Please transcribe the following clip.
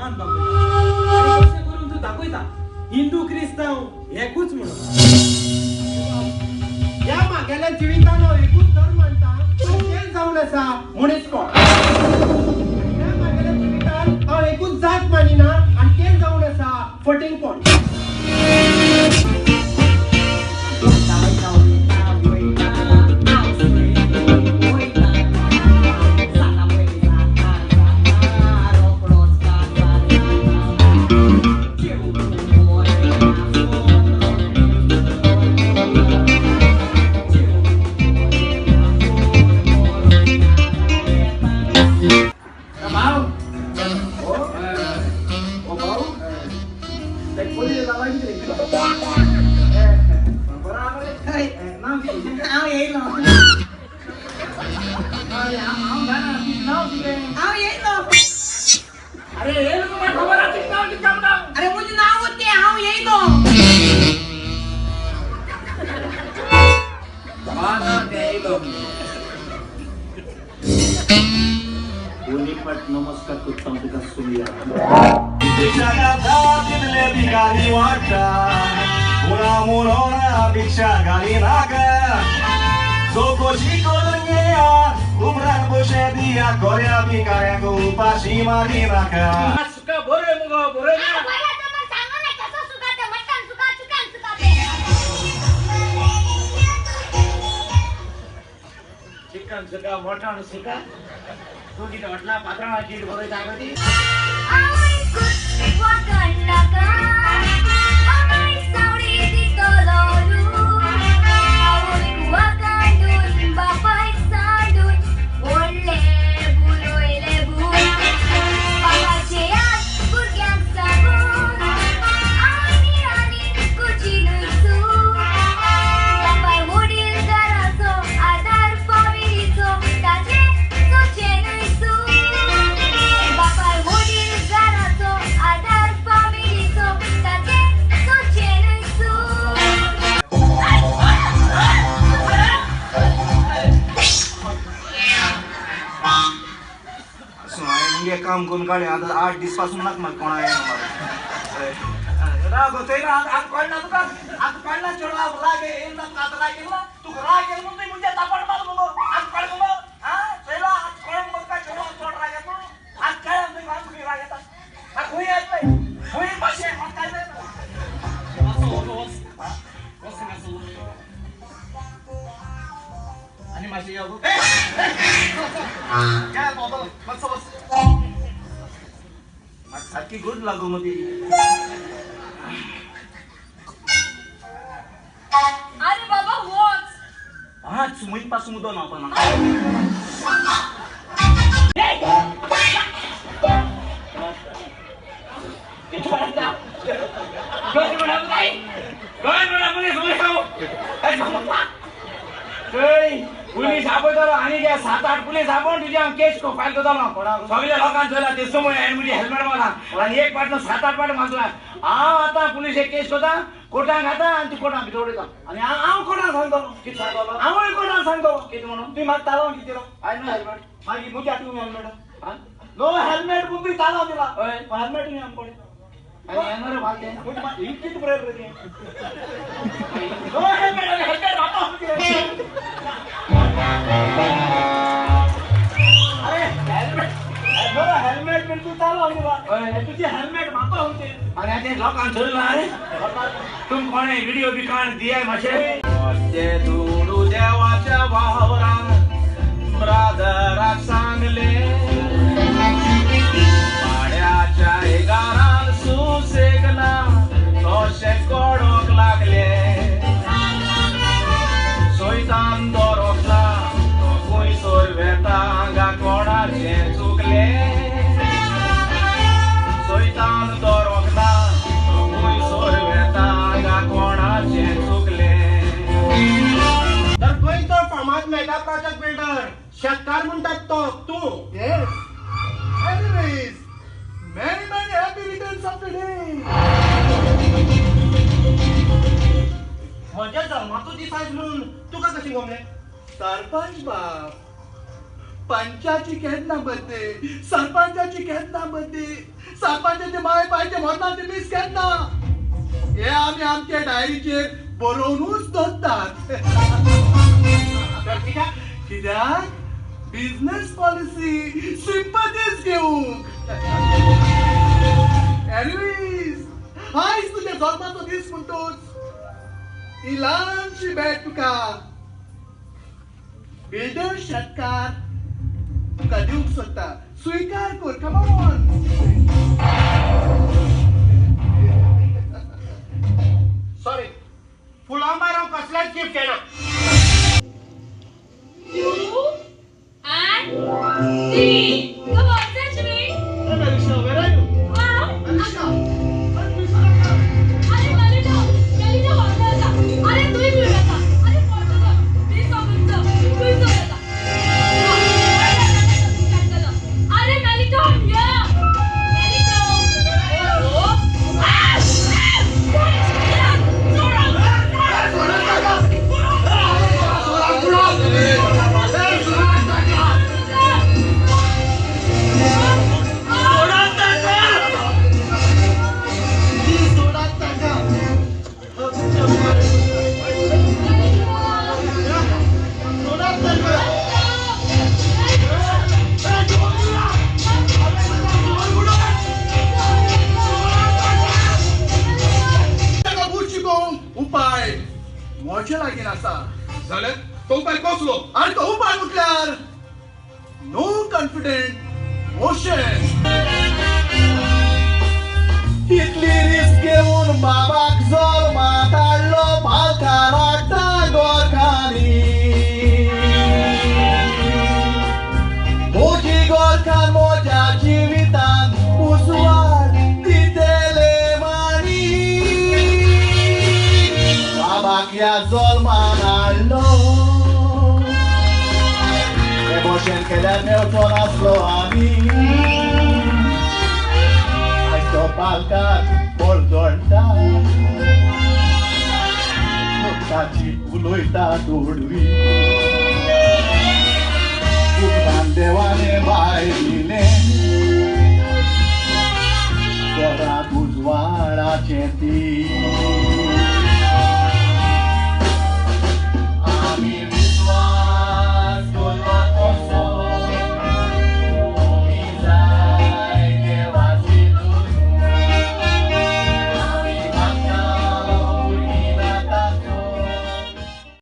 मान बागयता अशें करून तूं दाखयता हिंदू क्रिस्तांव एकूच म्हणून. ह्या म्हागेल्या जिवितान हांव एकूच धर्म मानता आनी तें जावन आसा मनीसपण. ह्या म्हागेल्या जिवितान हांव एकूच जात मानिना आनी तें जावन आसा फटींगपण. हांव येयलो हांव येयलो. अरे येयलो तुका खबर आसा नांव कितें म्हणटा? अरे म्हजें नांव तें हांव येयलो. पट नमस्कार करता तुका सुया. भिकारी वाटा मुरा मुरोना भिक्षा घाली नाका चौकशी करून घेया उपरांत पयशे दिया गोऱ्या भिकाऱ्यांक उपाशी मारी नाका. सुका बरें मुगो बरें. चिकन सुका मटण सुका तूं कितें हॉटला पात्रांवा चीट बरयता गो ती. काम करून काडले आतां 8 दीस पासून नाक म्हाका कोणा राग थंय आतां कळना तुका आतां कळना चेडवा राग येयला आतां राग येयला तुका राग येयला म्हणून तुवें म्हणजे तापड मार मुगो आतां कळ मुगो आं चोयला आतां कळ मुगो तुका चेडवा चड राग येता आतां कळ्ळें तुका आतां खंय राग येता आतां खंय येता पळय खंय मातशें आतां कळ्ळें. वच आनी मातशें यो गो मातसो बस सारकी गुड लागू मग ती. अरे बाबा वच 5 म्हयने पासून उदक न्हांवपा ना. पुलीस आपयतलो आनी ते 7-8 पुलीस आपोवन तुज्या हांव केस फायल करतलो. सगल्या लोकांक चोयला ते समय हांवें म्हजी हेल्मेट मारला आनी एक पाट 7-8 पाट मारला. हांव आतां पुलीस एक केस करता कोर्टाक खाता आनी तूं कोर्टाक भितर उडयता आनी हांव कोर्टाक सांगतलो कितें सांगतलो हांवूय कोर्टाक सांगतलो कितें म्हणून तुवें म्हाका तालांव कितें दिला? हांवें नो हेल्मेट. मागीर म्हज्या हातीन हेल्मेट नो हेल्मेट पूण तुवें तालांव दिला. हय हेल्मेट तुवें आमकोडे आनी येणार भाग तें ही कितें बरयलें रे तें? नो हेल्मेट हेल्मेट म्हाका. अरे हेल्मेट बरं हेल्मेट बीन तूं तालांव दिला तुजें हेल्मेट म्हाका म्हणचे. आनी आतां लोकांक चोयला रे तुम कोणें व्हिडियो बी काण दियाय मातशें. दुडू देवाच्या वावरान ब्रादराक सांगले पाड्याच्या घरान सुसेग ना तशें कडोंक लागले सोयतान दवरोंक ना तो खंयसर वेता हांगा कोणाचें चुकलें सोयतान दवरोंक ना तो खंयसर वेता हांगा कोणाचें चुकलें. तर गोंयचो फामाद मेगा प्रोजेक्ट बिल्डर शेतकार म्हणटात तो तूं. Yes. Anyways, many many happy returns of the day. म्हज्या जल्माचो दीस आयज म्हणून तुका कशें गमलें? सरपंच बाब, पंचाची केन्ना बड्डे, सरपंचाची केन्ना बड्डे, सरपंचाचे माय पायचे मरणाचे मीस केन्ना, हे आमी आमच्या डायरीचेर बरोवनूच दवरतात. कित्याक? बिझनेस पॉलिसी सिंपतीज घेवंक. एनिवेज, आयज तुज्या जल्माचो दीस म्हणटूच ही ल्हानशी भेट तुका बिल्डर शेतकार तुका दिवंक सोदता. स्वीकार कर. Come on. Sorry, फुलां भायर हांव कसलेंच गिफ्ट घेना. 2 and 3. Come on, touch me. Hey, Melisha, where are you? Wow. Melisha. अरे मेलिटा, मेलिटा वापरता. अरे तू ही मिळवता. अरे पोर्टल, मी सोबतचं, तू ही सोबतचा. अरे मेलिटा, या. मेलिटा. उपाय म्हजे लागीं आसा. जाल्यार तो उपाय कसलो? आनी तो उपाय म्हटल्यार नो कॉन्फिडंट मोशन. इतली रिस्क घेवन बाबाक जल्माक हाडलो पालकाराक गोरखांनी. म्हजी गोरखान म्हज्या जिवितान उजवाड दितले मानी. बाबाक ह्या जल्मान हाडलो हे भशेन केल्यार मेवचो नासलो आमी. आयज तो पालकार पळजळटा, ताची उलयता तोडवी. उपरांत देवाने बाय दिलें घरांत उजवाडाचें ती.